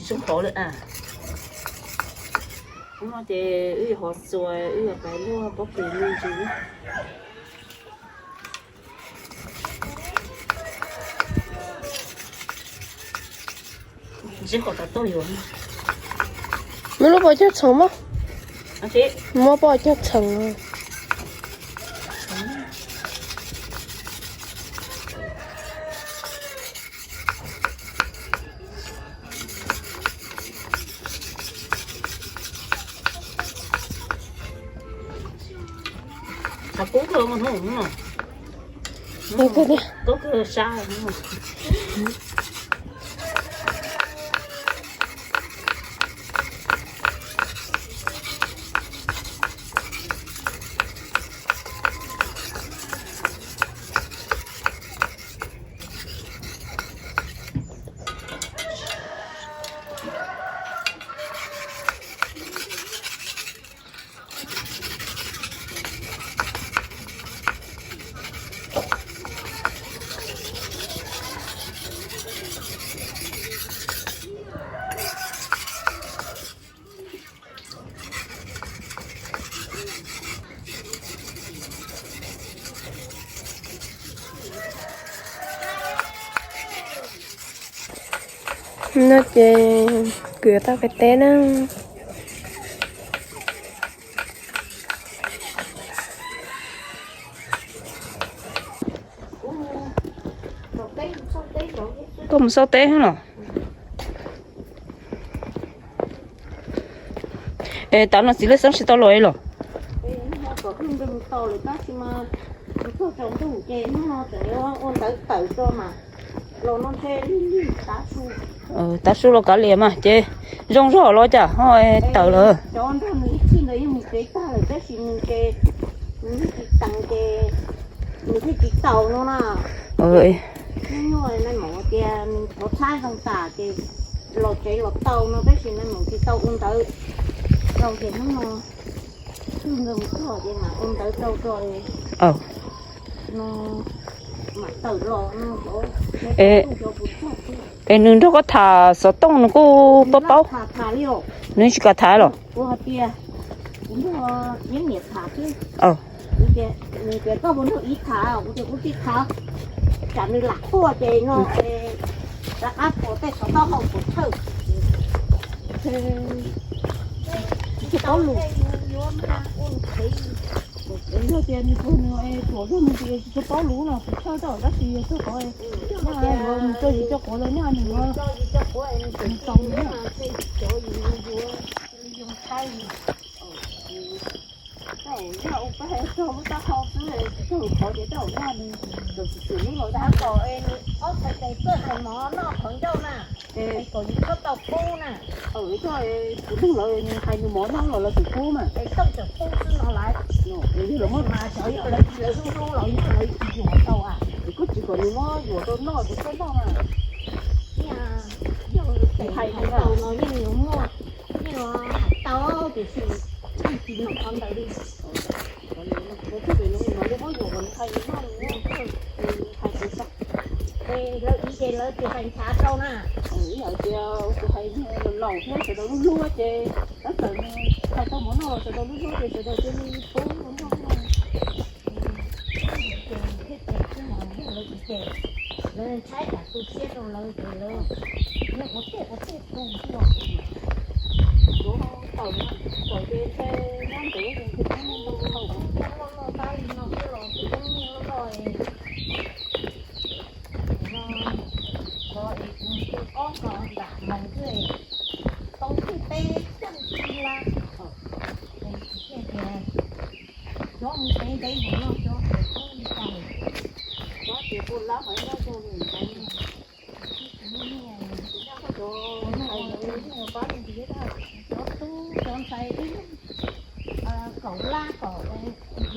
Zoo qhov lawm a. Hnub no ces wb yuav ho xuas, wb yuav pais luaj pob kws me ntsis. Muab lub pob cog txhoov mas. Muab pob cog txhoov. Qhov kub kawg mus hnub no. Kub kawg sab. No ces kwv tau pem teb na. Koj mus xauj teb los? Es tav no txiv Lej Xeeb tsis tau los los? Tav su los kav liam mas ces zoo zog los cas ho tawm lawm. Cov nrog nws ib txhij ntawd yeej mus tsev tag lawm tab sis nws ces nws yeej tsis teev ces nws thiaj tsis tau no na. Hnub no nais maum tias nws thov txhab zoo tas ces los tsev los tau no tab sis nais maum tsis tau ua ntawv rau ces hnub no twb nkawd mus txog ces mam ua ntawv rau rau no mam tawm los no. Es nws nrog koj tham xov tooj nws kuj paub paub. Nws tsis kam tham los? Kuv hais tias kuv nrog Yeeb niam tham xwb. Nws tias koj puas nrog Iv tham? Kuv tias kuv tsis tham, tsam nws lam quaj ces no rov qab pom tej xov tooj hauv pus thawj. Tsis tau paub lus. Yog tias nws tuam zog nws tsis tau paub lus no pus thawj tau tab sis yog txog qhov nws tso yus cov quav los nyob nws, nws tau nws. Tau yog ua peb hais txog lub taub hau xwb, tsis txog lus qhov ces tej zaum noj nws, txhua yus lub los dab kom nws ob txhais tes txawj hais mov noj qhov ncauj na, es kom yus txhob tau pub na. Koj kuv nug lawv hais nws mov noj los lawv tseem pub mas, es txawj tseem pub xwb no lawv. Yog lawv muab mas xyov yog lawv tsis lawv hlub hlub los yog lawv tsis yuam tau a. Es koj tsis kom nws muab yuam rau noj ces txhob noj mas. Yog tes hais tau no yeej yuav muaj, yeej yuav hais tau tiam sis yeej tsis noj qhov ntawd li. Es lawv ib ces lawv tis hais ntshav rau na. Ib yam tias tus hais laus thiab sawv daws lub hlub ces tab txawm nws hais tau mov noj los sawv daws lub hlub ces sawv daws cia li pub noj. Ces thiaj ces xwb mas yog lawv ib ces lawv tshaib tsam tu siab rau lawv ces lawv yeej ua tej ua tej tu xwb os. Tawm ces ntshe nyob ntev ces ntshe loj loj tab li no xwb los twb yeej loj loj. Qhov es kuv tu ob qho nram moos xwb, tau twb peb caug tib lab. Es tsis tiag tias cov mus tsev ntev mus no cov peb li cas. Cov tias tus lab hov nyob rau nws ntawd, nyob rau cov ntxhais ntawd yeej pab nws ntxiv. Cov tub cov ntxhais ib lub kaum lab kom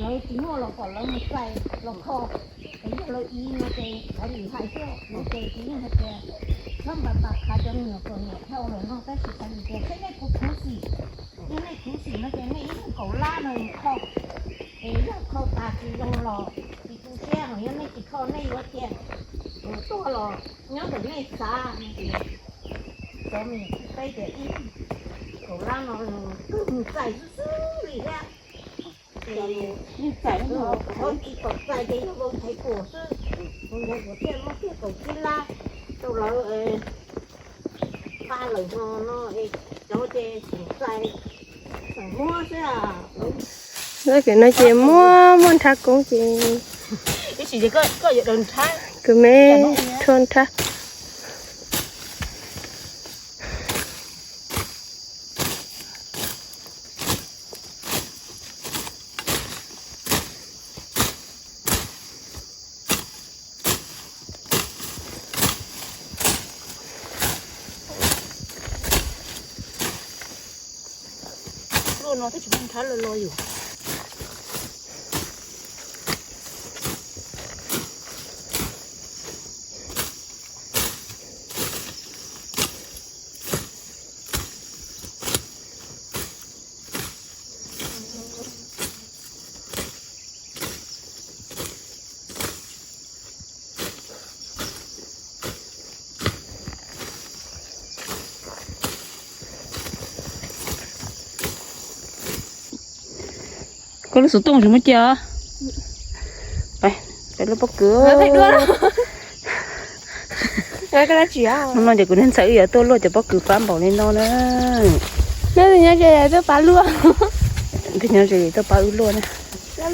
lawv tsis muaj los kom lawv mus txais los kho. Es yog lawv ib no ces lawv lwm hais xwb no ces kuv yeej hais tias txhob npam npam khav cov me nyuam kom niam dhau lawm no tab sis xav tias seb nej puas khuv xim. Yog nej khuv xim no ces nej ib lub kaum lab no mus kho. Es yog kho tas tsis zoo los tsis tu siab, ho yog nej tsis kho nej yuav cia tuaj los nyob ntawm nej xav no ces Cov me nyuam txib peb tias ib kaum lab no kawg mus txais xwb xwb li thiab. Ces tsis tau txais ces yog vau thaiv kuam xwb. Kuv ntawd kuv thiaj muab kiag kaum tsib lab rau lawv nqa lawm no no es cov ces tseem txais tseem muab xwb. Lawv kawm no ces muaj muaj nrhab koob ces kawm me rhuaj nrhab. Luaj no twb tsis muaj nrhab los los yus. Koj lub xov tooj tsis muab cia. Peb lub pob kws. Hnub no ces kuv niag ntxhais wb yuav tuaj luaj cov pob kws fab npaum li no na. Nyob ze tuaj pab luaj. Nyob ze tuaj pab wb luaj na. Cov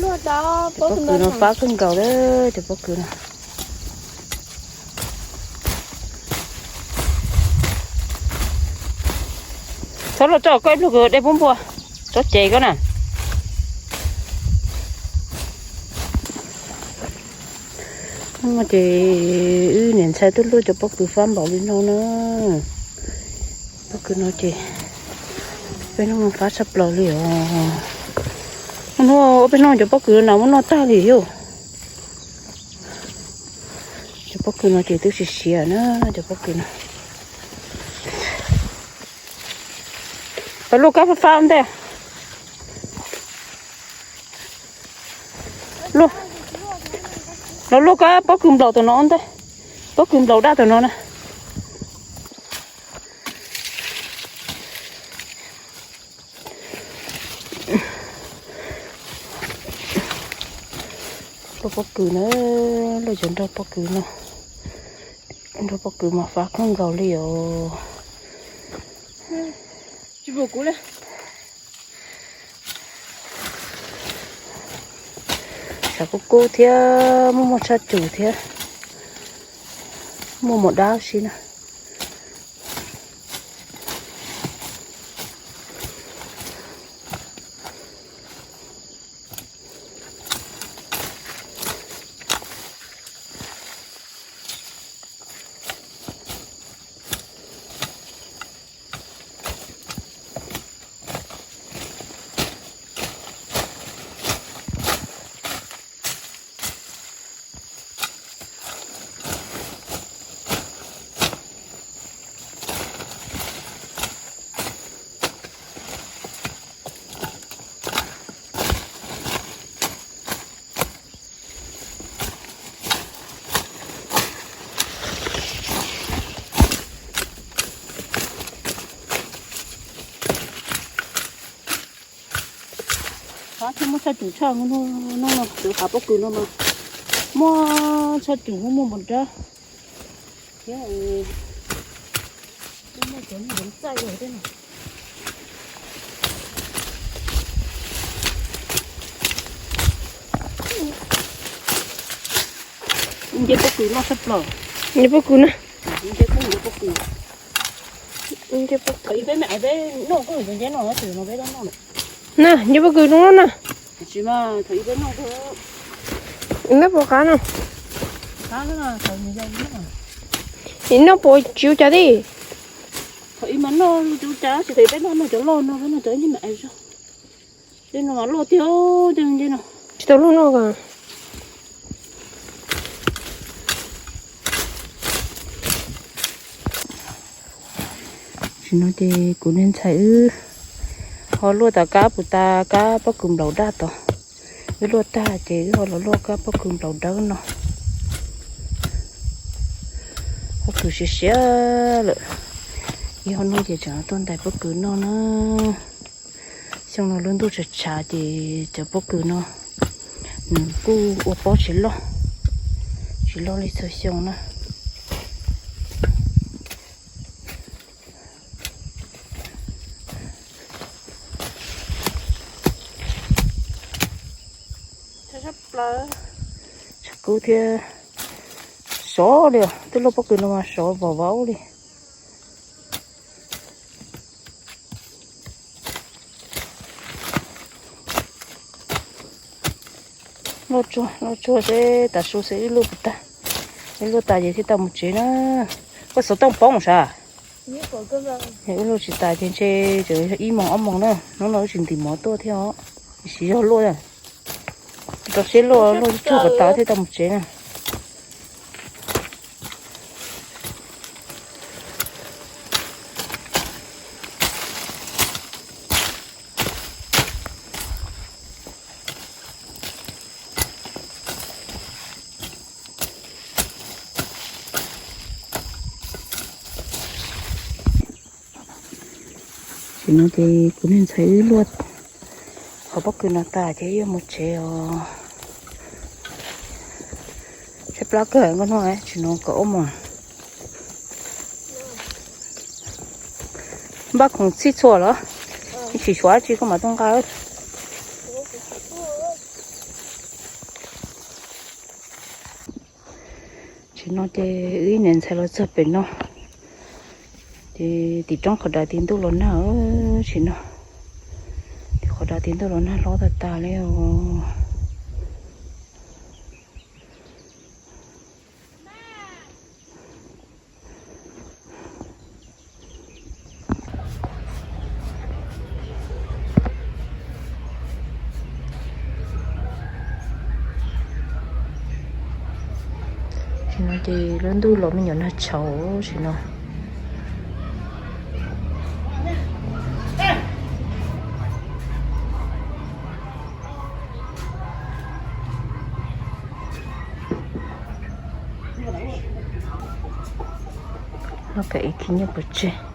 pob kws no fab kawg nkaus li, cov pob kws no. Txhob luaj tso koj ib pliag kuv de pub npua tsob cev koj na. Hnub no ces wb niam ntxhais tuaj luaj cov pob kws fab npaum li no na. Pob kws no ces peb hnub no fab tshaj plaws li os. Hnub no peb hnub cov pob kws no muab noj tag li yus. Cov pob kws no ces twb siav siav na, cov pob kws no. Pab luaj kab fab fab ntej. Luaj, los luaj kab pob kws nplaum tom no ntej, pob kws nplaum daj tom no na. Luaj pob kws na, luaj cov nroj pob kws no, nroj pob kws mas fab kawg nkaus li os. Sav kub kub thiab muaj muaj tshaj cum thiab, muaj mus dab si na. Qab thiab muaj tshaj cum tshaj, hnub no kuv qab pob kws no mas muaj tshaj cum muaj muaj npam dab thiab. Muaj cov nyob txaij thiab no. Nce pob kws loj tshaj plaws. Nce pob kws na. Nce pob kws. Nce pob kws. Ib peb me peb noj koj nceb no, tus no peb noj. Na, nce pob kws no na. Tsis mas thaum ib peb noj, noj puas qab no? Ib noj puas tsis ua cas thiab. Thaum ib mas noj tsis ua cas, tsis thaum ib peb noj no cov loj no, peb noj cov ib nyuag me zog. Tej no mas loj tiag, tej nce no. Tsis tau loj noj ko. Tam sim no ces kuv niag ntxhais wb ho luaj tas kab puas tas kab pob kws nplaum daj tod. Wb luaj tag ces wb ho los luaj kab pob kws nplaum dawb no. Pob kws siav siav lawm. Ib ob hnub ces tseem tuaj ntais pob kws noj na. Xyoo no lub ntuj tshav tshav ces cov pob kws no nws kuj ua pob tsis loj, tsis loj li txhua xyoo na. Tshav kub thiab, sov li os, twb lub pob kws no mas sov vau vau li. Loj tsuag loj tsuag seb tas su xwb wb luaj puas tag. Wb luaj tas ces thiaj tau mus tsev na. Koj xov tooj poob sav? Wb luaj tsis tas ces ntshe tseem yog ib moos ob moos na. Hnub no wb tsis ntim mov tuaj thiab os. Siv zog luaj, rau siab luaj, luaj tsuag kom tas thiaj tau mus tsev na. Tam sim no ces kuv niag ntxhais wb luaj qhov pob kws no tas ces wb yuav mus tsev os. Tshaib plab kawg, nkauj hnub tsis hnov kom ua mos. Npaj khoom txhij txhua los? Tsis xyuav tsi koj mam tuaj nqa. Tam sim no ces wb ib niam ntxhais los txog pem no, ces tim roob qhov dav tiv ntuj los nag. Tam sim no tim qhov dav tiv ntuj los nag hlob tag tag li os. Tam sim no ces lub ntuj los me nyuam nag tshauv tam sim no. Noj kam ib khib nyiaj pov tseg.